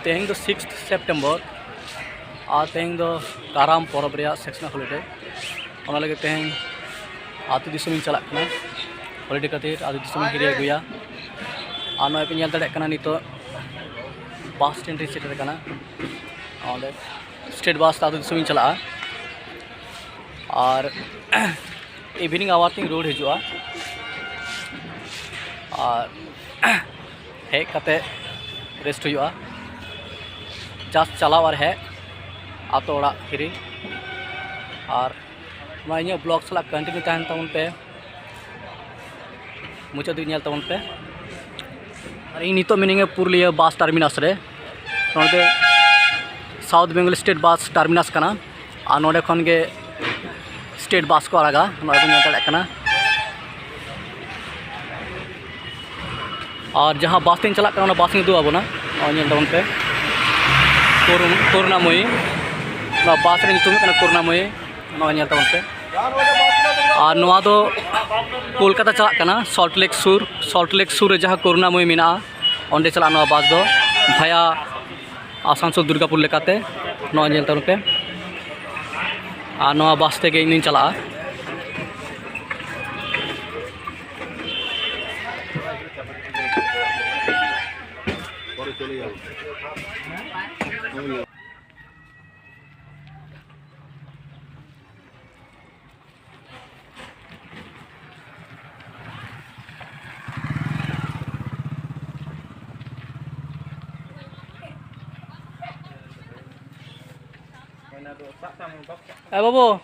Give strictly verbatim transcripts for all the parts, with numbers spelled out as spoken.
ᱛᱮᱦᱮᱧ ᱫᱚ sixth September, ᱟᱨ ᱛᱮᱦᱮᱧ ᱫᱚ ᱠᱟᱨᱟᱢ ᱯᱚᱨᱚᱵᱽ ᱨᱮᱭᱟᱜ sectional holiday᱾ ᱚᱱᱟ ᱞᱟᱹᱜᱤᱫ ᱛᱮᱦᱮᱧ ᱟᱹᱛᱩ ᱫᱤᱥᱚᱢᱤᱧ ᱪᱟᱞᱟᱜ ᱠᱟᱱᱟ᱾ Holiday ᱠᱷᱟᱹᱛᱤᱨ ᱟᱹᱛᱩ ᱫᱤᱥᱚᱢᱤᱧ ᱦᱤᱨᱤ ᱟᱹᱜᱩᱭᱟ᱾ ᱟᱨ ᱱᱚᱜᱼᱚᱭ ᱯᱮ ᱧᱮᱞ ᱫᱟᱲᱮᱭᱟᱜ ᱠᱟᱱᱟ, ᱱᱤᱛᱚᱜ bus stand ᱨᱤᱧ ᱥᱮᱴᱮᱨ ᱟᱠᱟᱱᱟ᱾ ᱚᱸᱰᱮ state bus ᱛᱮ ᱟᱹᱛᱩ ᱫᱤᱥᱚᱢᱤᱧ ᱪᱟᱞᱟᱜᱼᱟ᱾ ᱟᱨ evening hour ᱛᱤᱧ ᱨᱩᱣᱟᱹᱲ ᱦᱤᱡᱩᱜᱼᱟ᱾ ᱟᱨ ᱦᱮᱡ ᱠᱟᱛᱮ rest ᱦᱩᱭᱩᱜᱼᱟ᱾ Just ᱪᱟᱞᱟᱣ ᱟᱨ ᱦᱮᱡ, ᱟᱛᱳ ᱚᱲᱟᱜ ᱯᱷᱤᱨᱤ᱾ ᱟᱨ ᱱᱚᱣᱟ ᱤᱧᱟᱹᱜ vlog ᱥᱟᱞᱟᱜ continue ᱛᱟᱦᱮᱱ ᱛᱟᱵᱚᱱ ᱯᱮ, ᱢᱩᱪᱟᱹᱫ ᱫᱷᱟᱹᱵᱤᱡ ᱧᱮᱞ ᱛᱟᱵᱚᱱ ᱯᱮ᱾ ᱟᱨ ᱤᱧ ᱱᱤᱛᱚᱜ ᱢᱤᱱᱟᱹᱧᱟ ᱯᱩᱨᱩᱞᱤᱭᱟᱹ bus terminus ᱨᱮ᱾ ᱱᱚᱰᱮ South Bengal State Bus Terminus ᱠᱟᱱᱟ, ᱟᱨ ᱱᱚᱰᱮ ᱠᱷᱚᱱ ᱜᱮ state bus ᱠᱚ ᱟᱲᱟᱜᱟ, ᱱᱚᱜᱼᱚᱭ ᱵᱚᱱ ᱧᱮᱞ ᱫᱟᱲᱮᱭᱟᱜ ᱠᱟᱱᱟ᱾ ᱟᱨ ᱡᱟᱦᱟᱸ bus ᱛᱤᱧ ᱪᱟᱞᱟᱜ ᱠᱟᱱᱟ, ᱚᱱᱟ bus ᱤᱧ ᱩᱫᱩᱜ ᱟᱵᱚᱱᱟ᱾ ᱱᱚᱜᱼᱚᱭ ᱧᱮᱞ ᱛᱟᱵᱚᱱ ᱯᱮ, ᱠᱚᱨᱩ-, ᱠᱚᱨᱩণᱟᱢᱚᱭᱤ᱾ ᱱᱚᱣᱟ bus ᱨᱮᱭᱟᱜ ᱧᱩᱛᱩᱢ ᱦᱩᱭᱩᱜ ᱠᱟᱱᱟ ᱠᱚᱨᱩণᱟᱢᱚᱭᱤ᱾ ᱱᱚᱜᱼᱚᱭ ᱧᱮᱞ ᱛᱟᱵᱚᱱ ᱯᱮ᱾ ᱟᱨ ᱱᱚᱣᱟ ᱫᱚ ᱠᱳᱞᱠᱟᱛᱟ ᱪᱟᱞᱟᱜ ᱠᱟᱱᱟ, Salt Lake ᱥᱩᱨ, Salt Lake ᱥᱩᱨ ᱨᱮ ᱡᱟᱦᱟᱸ ᱠᱚᱨᱩᱱᱟᱢᱚᱭᱤ ᱢᱮᱱᱟᱜᱼᱟ, ᱚᱸᱰᱮ ᱪᱟᱞᱟᱜᱼᱟ ᱱᱚᱣᱟ bus ᱫᱚ, via ᱟᱥᱟᱱᱥᱳᱞ ᱫᱩᱨᱜᱟᱯᱩᱨ ᱞᱮᱠᱟᱛᱮ᱾ ᱱᱚᱣᱟ ᱧᱮᱞ ᱛᱟᱵᱚᱱ ᱯᱮ᱾ ᱟᱨ ᱱᱚᱣᱟ bus ᱛᱮᱜᱮ ᱤᱧ ᱫᱩᱧ ᱪᱟᱞᱟᱜᱼᱟ᱾ ᱮ ᱵᱟᱹᱵᱩ,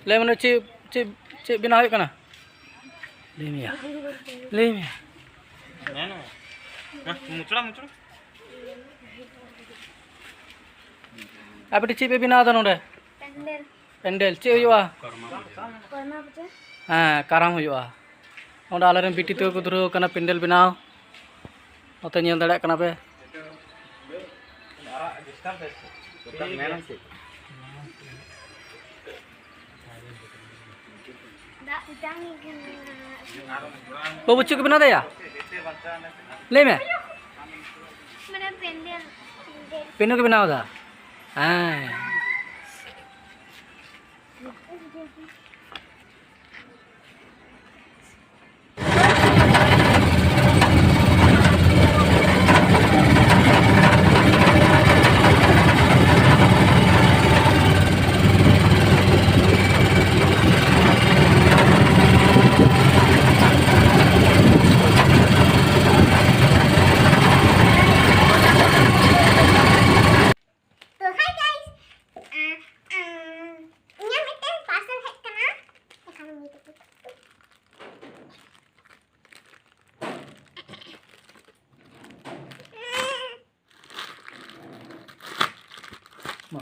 ᱞᱟᱹᱭ ᱢᱮ, ᱪᱮᱫ, ᱪᱮᱫ, ᱪᱮᱫ ᱵᱮᱱᱟᱣ ᱦᱩᱭᱩᱜ ᱠᱟᱱᱟ? ᱞᱟᱹᱭ ᱢᱮᱭᱟ, ᱞᱟᱹᱭ ᱢᱮᱭᱟ᱾ ᱢᱮᱱ ᱢᱮ᱾ ᱢᱟ, ᱢᱩᱪᱲᱟ, ᱢᱩᱪᱲᱟ᱾ ᱟᱯᱮ ᱪᱮᱫ ᱯᱮ ᱵᱮᱱᱟᱣ ᱮᱫᱟ ᱱᱚᱰᱮ? ᱯᱮᱱᱰᱮᱞ᱾ ᱯᱮᱱᱰᱮᱞ ᱪᱮᱫ ᱦᱩᱭᱩᱜᱼᱟ? ᱠᱚᱨᱢᱟ ᱯᱩᱡᱟᱹ᱾ ᱦᱮᱸ, ᱠᱟᱨᱟᱢ ᱦᱩᱭᱩᱜᱼᱟ᱾ ᱚᱸᱰᱮ ᱟᱞᱮᱨᱮᱱ ᱵᱤᱴᱤ ᱛᱟᱠᱚ ᱠᱚ ᱫᱷᱩᱨᱟᱹᱣ ᱠᱟᱱᱟ ᱯᱮᱱᱰᱮᱞ ᱵᱮᱱᱟᱣ᱾ ᱱᱚᱛᱮ ᱧᱮᱞ ᱫᱟᱲᱮᱭᱟᱜ ᱠᱟᱱᱟ ᱯᱮ᱾ ᱵᱟᱹᱵᱩ, ᱪᱮᱫ ᱠᱚ ᱵᱮᱱᱟᱣ ᱫᱟᱭᱟ? ᱞᱟᱹᱭ ᱢᱮ᱾ ᱯᱤᱱᱩ ᱜᱮ ᱵᱮᱱᱟᱣ ᱮᱫᱟ᱾ ᱦᱮᱸ᱾ ᱛᱚ, hi guys, ᱟᱸ, ᱟᱸ, ᱤᱧᱟᱹᱜ ᱢᱤᱫᱴᱮᱱ parcel ᱦᱮᱡ ᱠᱟᱱᱟ᱾ ᱮᱠᱷᱟᱱ ᱩᱱᱤ ᱫᱚ ᱢᱟ᱾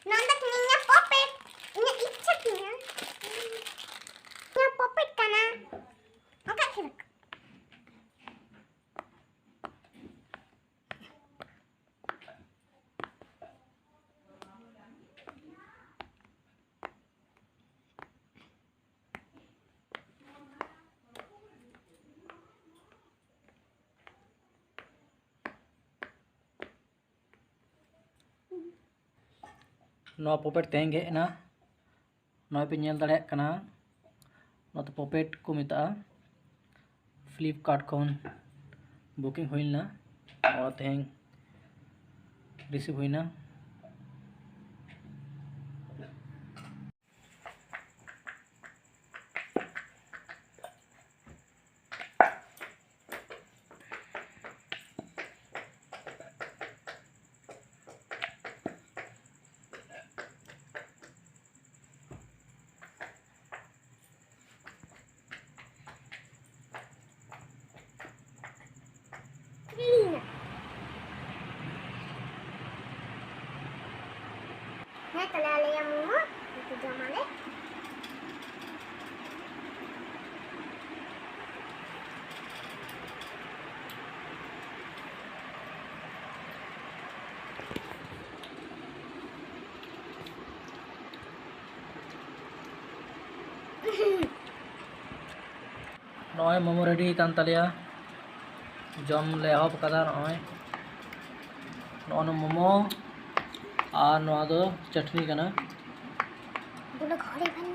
ᱱᱚᱣᱟ ᱫᱚ ᱤᱧᱟᱹᱜ puppet, ᱤᱧᱟᱹᱜ ᱤᱪᱪᱷᱟᱹ ᱛᱤᱧᱟᱹ᱾ ᱤᱧᱟᱹᱜ puppet ᱠᱟᱱᱟ᱾ ᱚᱱᱠᱟ ᱠᱷᱮᱞ᱾ ᱱᱚᱣᱟ puppet ᱛᱮᱦᱮᱧ ᱜᱮ ᱦᱮᱡ ᱮᱱᱟ᱾ ᱱᱚᱜᱼᱚᱭ ᱯᱮ ᱧᱮᱞ ᱫᱟᱲᱮᱭᱟᱜ ᱠᱟᱱᱟ, ᱱᱚᱣᱟ ᱫᱚ puppet ᱠᱚ ᱢᱮᱛᱟᱜᱼᱟ᱾ Flipkart ᱠᱷᱚᱱ booking ᱦᱩᱭ ᱞᱮᱱᱟ, ᱟᱨ ᱛᱮᱦᱮᱧ receive ᱦᱩᱭᱱᱟ᱾ ᱦᱮᱸ, ᱛᱟᱦᱞᱮ ᱟᱞᱮᱭᱟᱜ ᱢᱳᱢᱳ ᱱᱤᱛᱚᱜ ᱡᱚᱢᱟᱞᱮ᱾ ᱱᱚᱜᱼᱚᱭ ᱢᱳᱢᱳ ready ᱠᱟᱱ ᱛᱟᱞᱮᱭᱟ, ᱡᱚᱢ ᱞᱮ ᱮᱦᱚᱵ ᱠᱟᱫᱟ᱾ ᱱᱚᱜᱼᱚᱭ ᱱᱚᱜᱼᱚ ᱱᱚᱣᱟ ᱢᱳᱢᱳ ᱟᱨ ᱱᱚᱣᱟ ᱫᱚ ᱪᱟᱴᱱᱤ ᱠᱟᱱᱟ᱾ ᱵᱚᱞᱮ ᱜᱷᱚᱲᱮ ᱵᱟᱝ